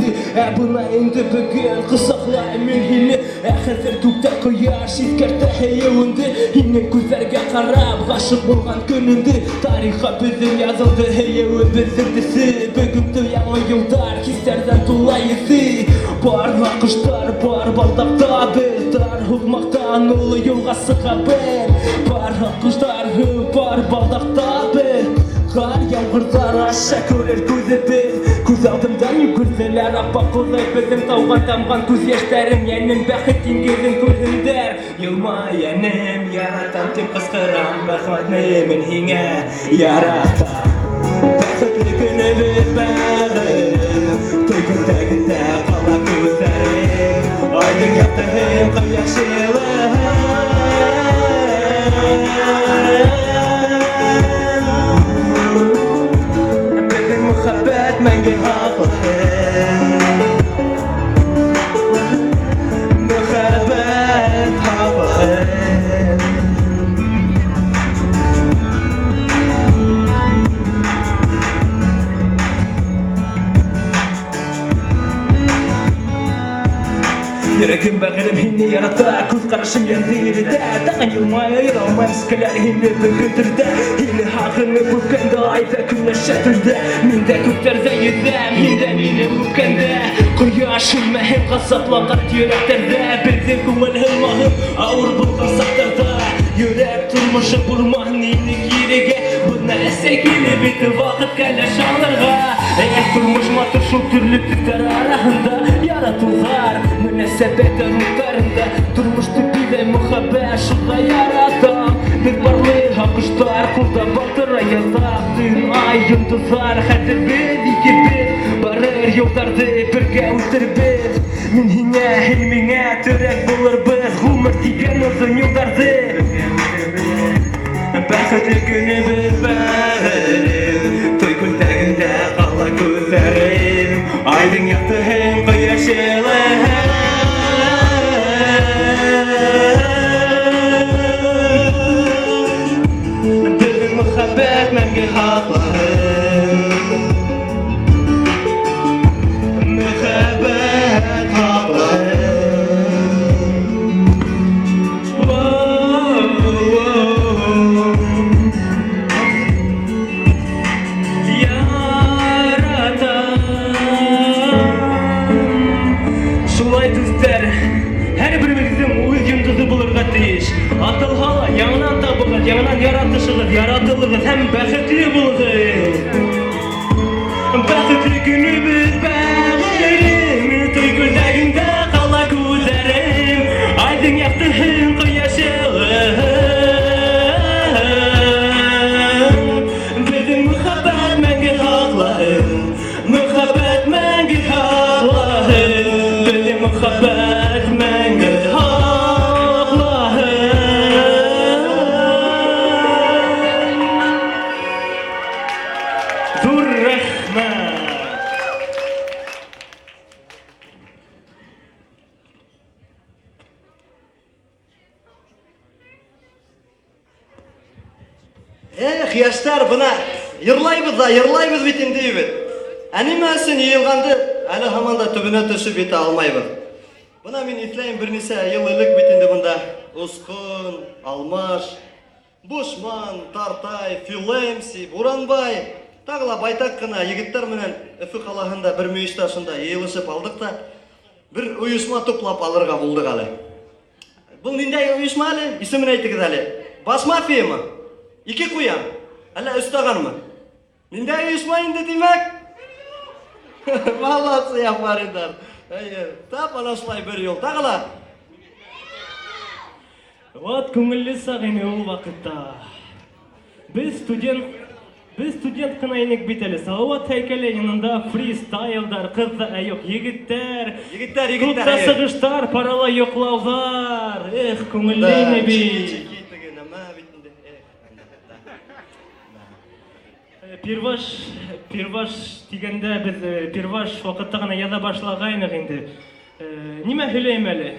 инде. Ә бына инде бөгөн ҡосаҡлайым мин һине. Ә хәҙер күктә ҡояш иҫкәртә һөйөүеңде. Һинең күҙҙәргә ҡарап ғашиҡ булған көнөмдө. Тарихҡа беҙҙең яҙылды һөйөүебеҙҙең төҫө. Бөгөн яңы йылдар хистәрҙән тула еҫе. Бар аҡҡоштар, бар балдаҡта беҙ тар һуҡмаҡтан оло юлға сығабыҙ. Бар аҡҡоштар, бар балдаҡта беҙ. Ҡар ямғырҙар аша күрер күҙебеҙ. Күҙ алдымдан йүгерҙеләр аппаҡ ҡуҙы. Беҙҙең тауға тамған күҙ йәштәрем. Йәнем бәхет диңгеҙен күрһендәр. Йылмай йәнем, яратам тип ҡысҡырам. Рәхмәтле мин һиңә, яратам. Бәхетле көнөбөҙ бәғерем. Туй күлдәгендә ҡала күҙҙәрем. Айҙың яҡтыһын, ҡояш йылыһын. Беҙҙең мөхәббәт мәңге һаҡлаһын. Мөхәббәт һаҡлаһын. Йөрәгем бәғерем һине ярата, күҙ ҡарашым янды иретә. Тағын йылмая алмайым сискәләр һине бөгөн төртә. Һине һағынып үпкәндә айҙа көнләшә төндә. Мин дә күктәрҙә йөҙәм, һин дә мине үпкәндә. Ҡояш һүнмәһен ғазапланған йөрәктәрҙә. Беҙҙең күңел һынмаһын ауыр булған саҡтарҙа. Йөрәк тормошо булмаһын ине кирегә. Бына әсәй килеп етте ваҡыт кәләш алырға. Эх, тормош матур шул төрлө төҫтәр араһында. Яратыуҙар мөнәсәбәттәр уттарында. Тормошто биҙәй мөхәббәт, шуға яратам. Беҙ барлы аҡҡоштар, ҡулда балтырай яҙаҡ. Төн, ай, йондоҙҙар, хәҙер беҙ икебеҙ. Барыр юлдарҙы бергә үтербеҙ. Мин һиңә, һин миңә терәк булырбыҙ. Ғүмер тигән оҙон юлдарҙы. Бәхетле көнөбөҙ бәғерем. Туй күлдәгендә ҡала күҙҙәрем. Айҙың яҡтыһын, ҡояш йылыһын. Беҙҙең мөхәббәт мәңге һаҡлаһын. Мөхәббәт һаҡлаһын. Шулай, дуҫтар, һәр беребеҙҙең үҙ йондоҙо булырға тейеш. Атылһа ла яңынан табығыҙ, яңынан яратышығыҙ, яратылығыҙ һәм бәхетле булығыҙ. Бәхетле көнөбөҙ бәғерем. Туй күлдәгендә ҡала күҙҙәрем. Айҙың яҡтыһын, ҡояш йылыһын. Беҙҙең мөхәббәт мәңге һаҡлаһын. Мөхәббәт мәңге һаҡлаһын. Беҙҙең мөхәббәт мәңге һаҡлаһын. Ҙур рәхмәт. Эх, йәштәр, бына йырлайбыҙ ҙа, йырлайбыҙ бит инде бит. Ә нимә өсөн йыйылғанды әле һаман да төбөнә төшөп етә алмайбыҙ. Бына мин иҫләйем, бер нисә йыл элек бит инде бында Осҡон, Алмаш, Бушман, Тартай, Филемси, Буранбай, тағы ла байтаҡ ҡына егеттәр менән Өфө ҡалаһында бер мөйөштә шунда йыйылышып алдыҡ та бер ойошма туплап алырға булдыҡ әле. Был ниндәй ойошма әле? Исемен әйтегеҙ әле. Баш мафиямы? Ике ҡуян? Әллә өс тағанмы? Ниндәй ойошма инде, тимәк? Молодцы, афариндар. Эйе, тап ана шулай бер юл. Тағы ла. Вот күңелле саҡ ине ул ваҡытта. Беҙ студент ҡына инек бит әле. Салауат һәйкәле янында фристайлдар, ҡыҙҙар, ә юҡ, егеттәр. Егеттәр, егеттәр, Клубта әйе. сығыштар, парала йоҡлауҙар. Эх, күңелле Да, ине бит. чики, чики, теге нәмә бит инде. Эх. Пирваш, пирваш тигәндә беҙ пирваш ваҡытта ғына яҙа башлағайныҡ инде. Нимә һөйләйем әле?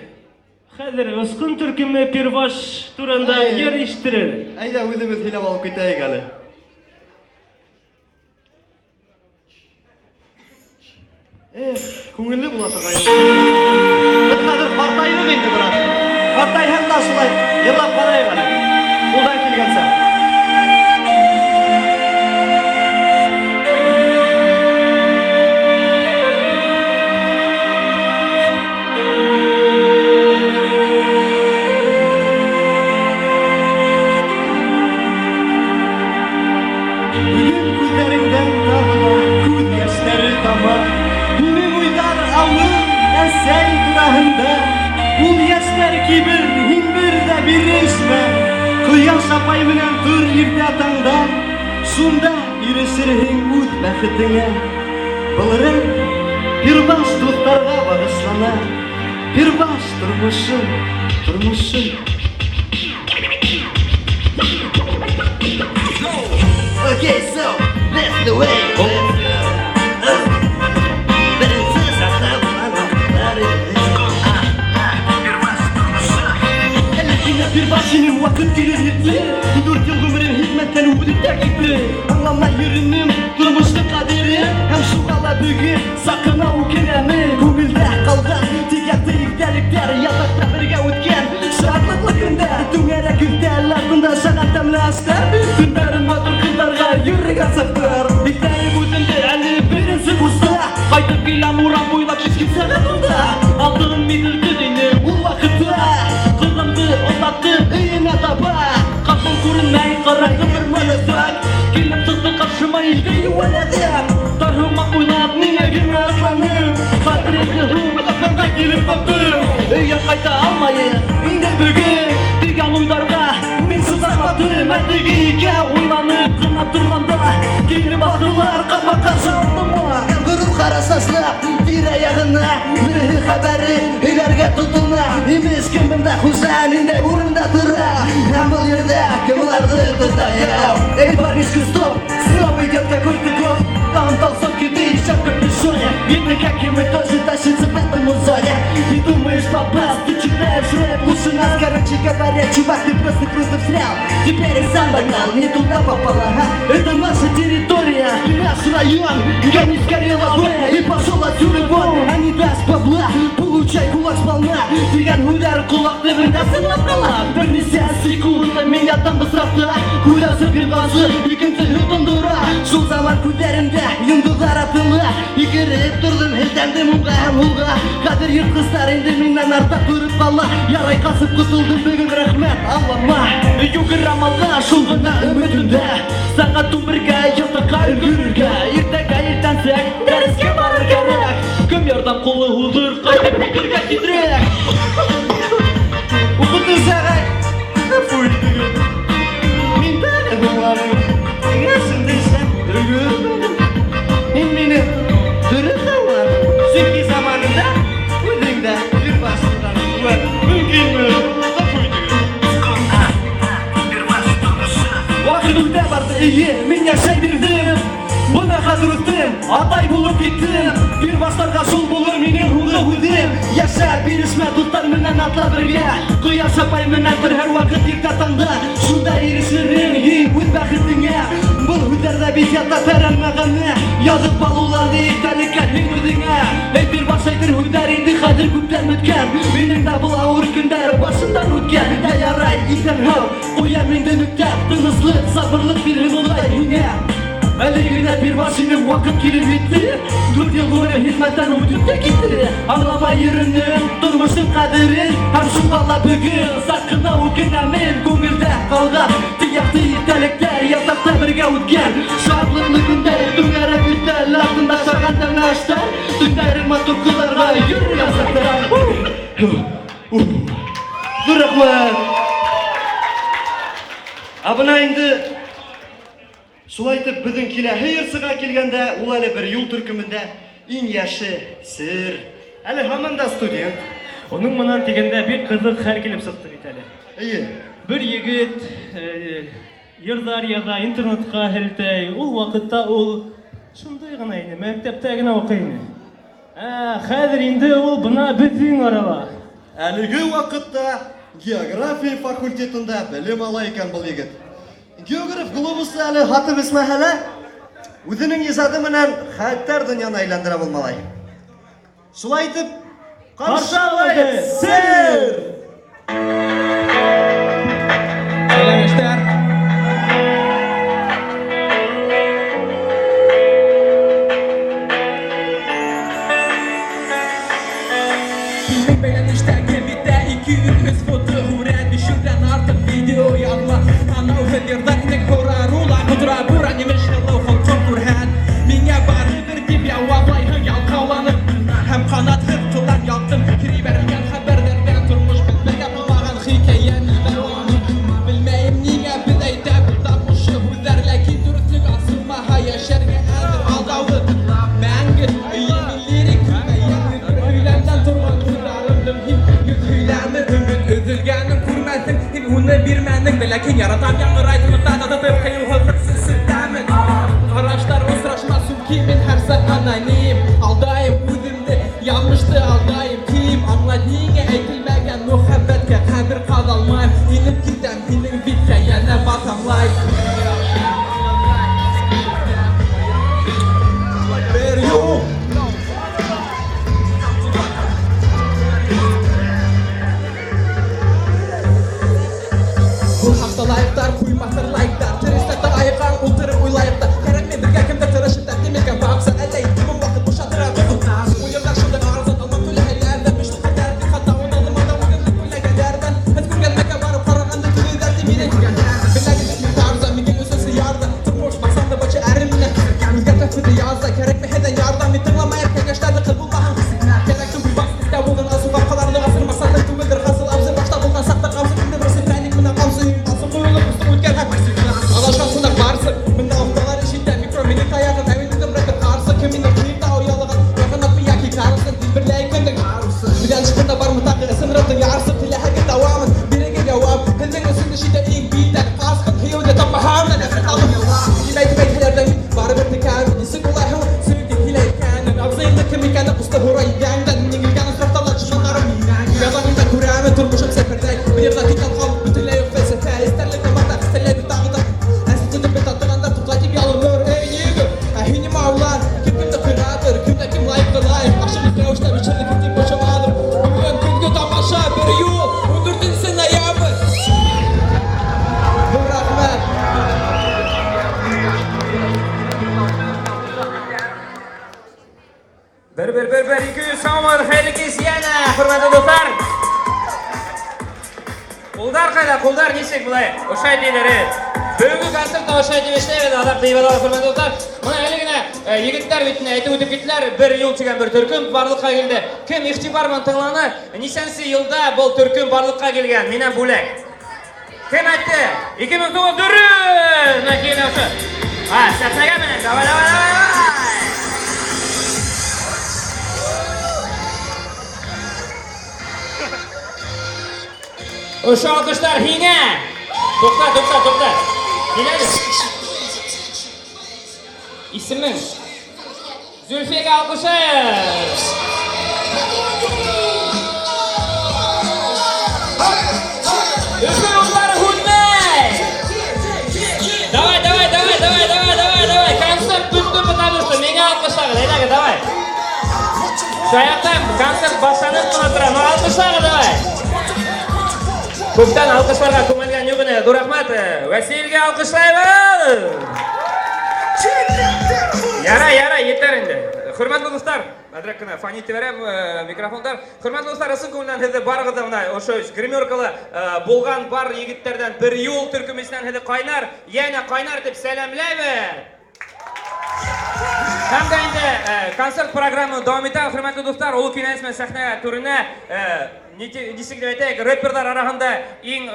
Хәҙер Осҡон төркөмө пирваш турында Әй. йыр ишеттерер. Әйҙә, үҙебеҙ һөйләп алып китәйек әле. Эх, күңелле була торған. Беҙ хәҙер ҡартайҙыҡ инде бераз. Ҡартайһаң да шулай йырлап ҡарайыҡ әле. Ҡулдан килгәнсә. Бөгөн күҙҙәреңдән тағы ла күҙ йәштәре тама. Һинең уйҙар ауыл, әсәй тураһында. Ул йәштәр кибер, һин бер ҙә бирешмә. Ҡояш апай менән тор иртә таңда. Шунда ирешерһең үҙ бәхетеңә. Был рэп Пирбаш дуҫтарға бағышлана. Пирбаш тормошо, тормошо. Okay, so that's the way. Беренсе сәғәт Әле һиңә Пирбаш инем, ваҡыт килер етте. 4 йыл ғүмерем хеҙмәттән үтеп тә китте. Аңламай йөрөнөм тормоштоң ҡәҙерен. Һәм шуға ла бөгөн саҡына үкенәмен. Күңелдә ҡалған тик яҡты иҫтәлектәр, ятаҡта бергә үткән шатлыҡлы көндәр. Түңәрәк өҫтәл артында ашаған тәмле аштар, төндәрен матур ҡыҙҙарға йөрөгән саҡтар. Иҫләйем үҙемде әле беренсе курста. Ҡайтып киләм урам буйлап киске сәғәт унда. Алтын мине төн ине ул ваҡытта. Ҡыҙымды оҙаттым өйөнә таба. Ҡапыл күренмәй ҡараңғы бер мөләсәк. Килеп сыҡты ҡаршыма илде йүәләҙем. Тар һумаҡ буйлап миңә генә атланым. Хәтеремде һуң ҡапҡанға килеп баҡтым. Өйгә ҡайта алмайым инде бөгөн. Тигән уйҙарға мин сыҙамадым. Ә теге икәү уйланып ҡына торғанда килеп баҫтылар ҡапҡа алдыма. Ғорур ҡараш ташлап тирә-яғына, береһе хәбәрен һөйләргә тотона. Имеш, кем бында хужа, ниндәй урында тора, һәм был ерҙә кем уларҙы тота. Эй, парнишка, стоп, снова идет какой-то гоп. Там толстовки, ты еще в капюшоне. Видно, как и мы тоже тащится в этом музоне. И думаешь попасть, ты читаешь рэп лучше нас. Короче говоря, чувак, ты просто круто встрял. Теперь и сам догнал, не туда попал, ага. Это наша территория и наш район. Я не сгорел и пошел отсюда вон. А не даст бабла, получай кулак сполна. Тигән һүҙҙәр ҡолаҡ төбөндә сыңлап ҡала. Бер нисә секундта меня там бысратты. Күҙәсе бер башы, икенсеһе тондора. Шул заман күҙҙәрендә йондоҙҙар атыла. Һикереп торҙом, һелтәндем уңға һәм һулға. Хәҙер йыртҡыстар инде минән артта тороп ҡала. Ярай ҡасып ҡотолдом бөгөн, рәхмәт Аллама. Йүгерәм алға, шул ғына өмөтөмдә. Сәғәт 11-гә ятаҡҡа өлгөрөргә. Иртәгә иртәнсәк дәрескә барыр кәрәк. Кем ярҙам ҡулы һуҙыр, ҡайтып китергә тиҙерәк. Уҡытыусы ағай, ғәфү итегеҙ. Мин тағы һуңланым. Кәңәшеңде өлгөрмәнем. Һин мине дөрөҫ аңланың. Сөнки заманында үҙең дә бер башлыҡтан мөмкинме? Ғәфү итегеҙ. Ваҡыт үтә барҙы, эйе, мин йәшәй бирҙем. Бына хәҙер үҫтем, атай булып киттем. Бер башларға шул булыр минең һуңғы һүҙем. Йәшә, бирешмә, дуҫтар менән атла бергә. Ҡояш апай менән тор һәр ваҡыт иртә таңда. Шунда ирешерһең һин үҙ бәхетеңә. Был һүҙҙәрҙә бит ята тәрән мәғәнә. Яҙып алыуларҙы иҫтәлеккә һин үҙеңә. Эй, бер баш әйтер һүҙҙәр инде хәҙер күптән бөткән. Минең дә был ауыр көндәр башымдан үткән. Ә ярай, иҫән-һау, ҡуям инде нөктә. Тыныслыҡ, сабырлыҡ бирһен Хоҙай һиңә. Әле генә бер баш инем, ваҡыт килеп етте. 4 йыл ғүмерем хеҙмәттән үтеп тә китте. Аңламай йөрөнөм тормоштоң ҡәҙерен. Һәм шуға ла бөгөн саҡ ҡына үкенәмен. Күңелдә ҡалған тик яҡты иҫтәлектәр, ятаҡта бергә үткән шатлыҡлы көндәр. Түңәрәк өҫтәл артында ашаған тәмле аштар, төндәрен матур ҡыҙҙарға йөрөгән саҡтар. Ҙур рәхмәт. Ә бына инде шулай итеп беҙҙең киләһе йырсыға килгәндә, ул әле бер юл төркөмөндә иң йәше, сер, әле һаман да студент. Уның менән тигәндә бик ҡыҙыҡ хәл килеп сыҡты бит әле. Эйе. Бер егет йырҙар яҙа, интернетҡа һелтәй. Ул ваҡытта ул шундай ғына ине, мәктәптә генә уҡый ине. Хәҙер инде ул бына беҙҙең арала. Әлеге ваҡытта география факультетында белем ала икән был егет. Географ глобусы әле һатып эсмәһә лә, үҙенең ижады менән хәтәр донъяны әйләндерә был малай. Шулай итеп, ҡаршы алайыҡ, Сер! Сәләм, йәштәр! Һинең бәйләнештәге биттә 203 фотоһүрәт, 500-дән артыҡ видео яҙма. Анау һыҙырҙар һинең һорар, ула ҡотора бура, нимә эшләү холҡон күрһәт. Миңә барыбер тип яуаплайһың, ялҡауланып һәм ҡанатһыҙ ҡылдан ялҡын. Кире бәрелгән хәбәрҙәрҙән тормош беҙгә булмаған хикәйәне белмәйем, ниңә беҙ әйтәбеҙ тап ошо һүҙҙәр, ләкин дөрөҫлөк асылмаһа йәшәргә әҙер алдауҙы тыңлап мәңге. Эйе, мин лирик көлмәйем, бер һөйләмдән торған уйҙарымдың һин йөҙ һөйләме, өмөт өҙөлгәнен күрмәҫһең, һин уны бирмәнең дә, ләкин яратам яңғырай тыныҡта татып ҡыйыуһыҙлыҡ сәсетәмен. Ҡараштар осрашмаҫ, сөнки мин һәр саҡ аноним, алдайым үҙемде, яҙмышты алдайым, тием, аңлат ниңә әйтелмәгән мөхәббәткә ҡәбер ҡаҙалмайым, инеп китәм һинең биткә, йәнә баҫам лайк. Бер юл. Был хаҡта лайктар, ҡуймаҫтар лайктар, Терестәктә айыҡҡан ултырып уйлайыҡ та. Кәрәкмәй беҙгә кемдер тырышып тәҡдим иткән баҡса, әллә иттем ваҡыт бушатырға ҡурҡытам. Уйындар шундай арзан, алмам түләһәләр ҙә, бешлек ҡәҙәр тик хата уйналдым анда үҙемде күләгәләрҙән. Һеҙ күргән мәккә барып ҡарағанда түләйҙәр ти мине күргәндәр. Беләгеҙ мин тарза, мин гел өсөнсө ярҙа, тормош маҡсатты башы әрем менән. Үҙгәртә яза, кәрәкмәй һеҙҙән ярҙам, мин тыңламайым кәңәштәрҙе, ҡыҙ булмаһаң. Кәрәк түгел баш өҫтә булған асыу ҡапҡаларҙы асыр маҡсатың түгелдер, хасыл абзый башта булған саҡта ҡамсы кемде берсе прәник менән ҡамсы өйөм ҡалсын ҡойолоп өҫтөң үткән һәм аҙашҡан ҡунаҡ барсы. Бында оҫталар эш итә, микро мине таяғын, ә мин үҙем рэпер ҡарсы. Кем мине ҡыйып та оялаған, яҡынлатмай йәки Карлсон, тиҙ берлә икәндең. Белән бармы тағы ысынраттың ярсы, теләһәгеҙ дауамын, бирегеҙ яуап. Һеҙҙең өсөн эш итә иң битәр ҡасҡын, һөйөүҙе тапмаһам да нәфрәт алып. Нимә әйтеп әйтһәләр ҙә мин барыбер текәмен, нисек улайһың, сөнки килә икәнен. Абзыйыңды кем икәнен ҡусты һорай иҙәндән, еңелгән осраҡта ла дошмандарым минән. Яҙам да күрәмен, тормошом сәфәрҙәй, бер йылда киткән халыҡ бөтөнләй юҡ фәлсәфә. Иҫтәрлек тамаҡта хәстәрләйбеҙ тағы да. Әсә тотоп бер татығандар туҡлай тип ялыныр. Эй, ниңә? Ә һин нимә уйлар? Кем кемде ҡыйратыр? Кем дә кем лайыҡлы лайыҡ? Ашығыс рәүештә бешерҙе кем тип борсолалыр? Бөгөн көнгө тамаша бер юл, 14 ноябрь. Ҙур рәхмәт. Бер, бер, бер, бер, ике йөҙ һумыр, хәйерле кис йәнә, хөрмәтле дуҫтар. Ҡулдар ҡайҙа? Ҡулдар нисек былай? Ошай тиҙәр, э. Бөгөнгө концертта ошай тип эшләйбеҙ, аҙаҡ тейеп алабыҙ, хөрмәтле дуҫтар. Бына әле генә егеттәр бит инде әйтеп үтеп киттеләр, бер юл тигән бер төркөм барлыҡҡа килде. Кем иғтибар менән тыңланы? Нисәнсе йылда был төркөм барлыҡҡа килгән? Минән бүләк. Кем әйтте? 2009 дөрөҫ! Бына килә ошо. А, сәхнәгә менән. Давай, давай, давай, давай. Ошо алҡыштар һиңә. Туҡта, туҡта, туҡта. Киләбеҙ. Исемең? Зөлфиәгә алҡышлайыҡ. Өфө утлары һүнмәй. Давай, давай, давай, давай, давай, давай, давай. Концерт бөттө, потому что миңә алҡышлағыҙ. Әйҙәгеҙ, давай. Шаяҡтан концерт башланып ҡына тора. Ну, алҡышлағыҙ, давай. Күптән алҡышларға күмелгән юҡ ине. Ҙур рәхмәт. Вәсилгә алҡышлайбыҙ. Ярай, ярай, етәр инде. Хөрмәтле дуҫтар, әҙерәк кенә фонит ебәрәм, микрофондар. Хөрмәтле дуҫтар, ысын күңелдән һеҙҙе барығыҙҙы бына ошо гримеркала булған бар егеттәрҙән бер юл төркөмө эсенән һеҙҙе ҡайнар, йәнә ҡайнар тип сәләмләйбеҙ. Һәм дә инде концерт программы дауам итә. Хөрмәтле дуҫтар, оло кинәнес менән сәхнә түренә, нисек тип әйтәйек, рэперҙар араһында иң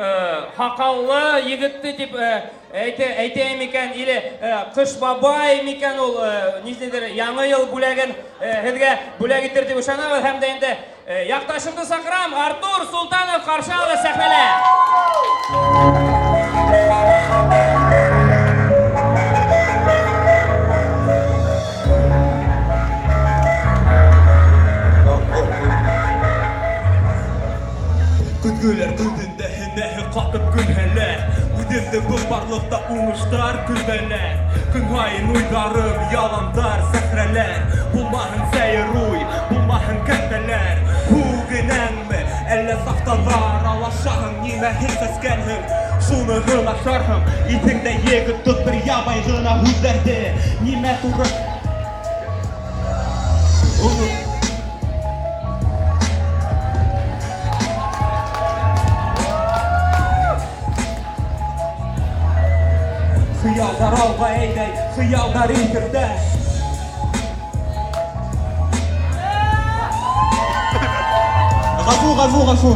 һаҡаллы егетте тип әйтәйем икән, или Ҡыш бабай микән ул, ниндәйҙер яңы йыл бүләген һеҙгә бүләк итер тип ышанабыҙ. Һәм дә инде яҡташымды саҡырам, Артур Султанов ҡаршы алды сәхнәлә. Көҙгөләр күҙендә һенәһе ҡатып көлһәләр, үҙемде был барлыҡта уңыштар көтәләр. Көн һайын уйҙарым яландар, сәхрәләр. Булмаһын сәйер уй, булмаһын кәнтәләр. Һүгенәңме, әллә сафтаҙа аралашаһың, нимәһен сәскәнһең, шуныһын ашарһың. Иҫеңдә егет тот бер ябай ғына һүҙҙәрҙе. Нимә тура Хыялдар алға әйҙәй, хыялдар эфирҙә. Ғәфү, ғәфү, ғәфү.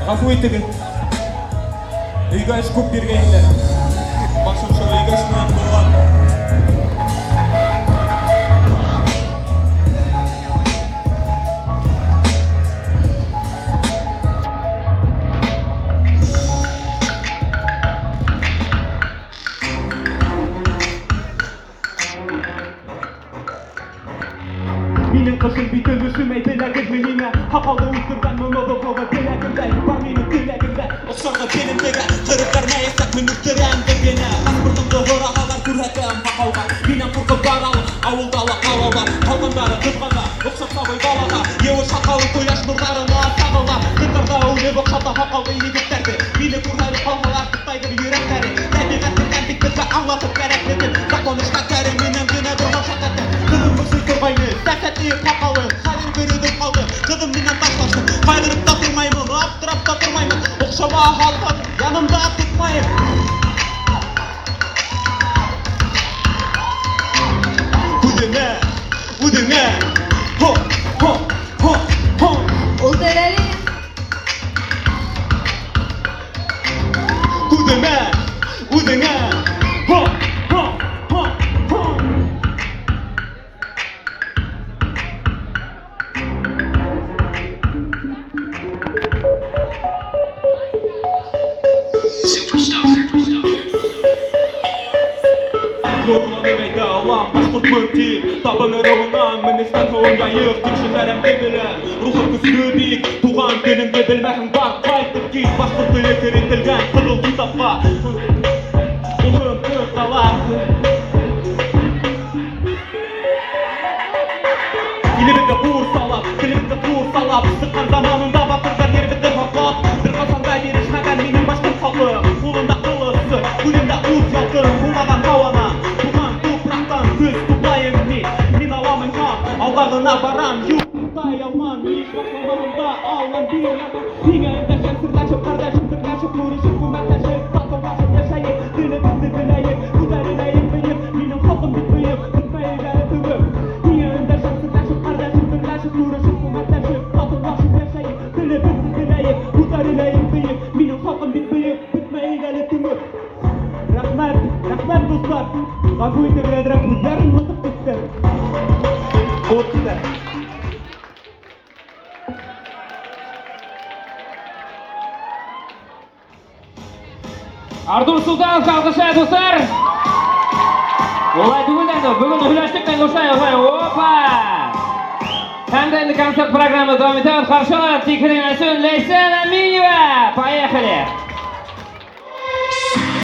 Ғәфү итегеҙ. Өйгә эш күп биргәйнеләр. Башым шул өйгә эш менән тулған. Минең ҡышым бит өлөшөм әйтеләгеҙме ниңә? Һаҡалды үҫтергәнмен оҙоҡлоғо теләгемдә, бар минең теләгемдә. Оҡшарға белемдегә, ҡырып бәрмәйәсәкмен, үҫтерәм генә. Паспортымды һораһалар күрһәтәм һаҡалға. Минән ҡурҡып баралар, ауылда ла ҡалалар. Ҡалғандары ҡыҙғана, оҡшап сабый балаға. Еүеш һаҡалы ҡояш нурҙарына сағыла. Ҡыҙҙар үлеп оҡшата һаҡаллы егеттәрҙе. Мине күрһәлеп ҡалһалар туҡтайҙыр йөрәктәре. Тәбиғәттең бит беҙгә аңлатып кәрәклеген. Закон эшмәкәре менән генә бер мәшәҡәте. Ҡыҙым бышый торғайны, сәсәтейеп һаҡалы. Хәҙер бер үҙем ҡалды, ҡыҙым минән ташлашты. Ҡайғырып та тормаймын, аптырап та тормаймын. Оҡшама һалһын, янымда тотмайым. Үҙеңә, үҙеңә, һо, һо, һо, һо. Ултырали. Үҙеңә, үҙеңә, һо, һо, һо, һо. Ғорурланып әйтә алам, башҡортмон тип. Табыныр ырыуынан, менештән һыуын яйыҡ, тик шәжәрәмде беләм. Рухым көслө бик, туған телеңде белмәһең бар, ҡайтып кит. Башҡорт теле керетелгән ҡыҙыл китапҡа. Улым ҡала. Илебеҙҙе ҡур салап, телебеҙҙе ҡур салап, сыҡҡан заманында батырҙар еребеҙҙе һаҡлап. Бер ҡасан да бирешмәгән минең башҡорт халҡым. Ҡулында ҡылысы, күҙендә ут ялҡын, һулаған һауанан, туған тупраҡтан көс туплайым мин. Мин алам илһам, алға ғына барам, юҡ туҡтай алмам. Мин башҡаларымда аллам бирмәм. Һиңә өндәшәм, серләшеп, ҡәрҙәшем, берләшеп, күрешеп, күмәкләшеп, татыулашып йәшәйек. Телебеҙҙе беләйек, күтәреләйек бейек. Минең халҡым бит бөйөк, бөтмәйек әле түгел. Һиңә өндәшәм, серләшеп, ҡәрҙәшем, берләшеп, күрешеп, күмәкләшеп, татыулашып йәшәйек. Телебеҙҙе беләйек, күтәреләйек бейек. Минең халҡым бит бөйөк, бөтмәйек әле түгел. Рәхмәт, рәхмәт, дуҫтар. Ғәфү итегеҙ, әҙерәк һүҙҙәрен онотоп киттем. Артур Султанов алҡышлай, дуҫтар. Улай түгел инде, бөгөн һөйләштек тә ошолай, ошолай. Опа! Һәм дә инде концерт программа дауам итә. Ҡаршы алып, тик һеҙҙең өсөн Ләйсән Әминева. Поехали!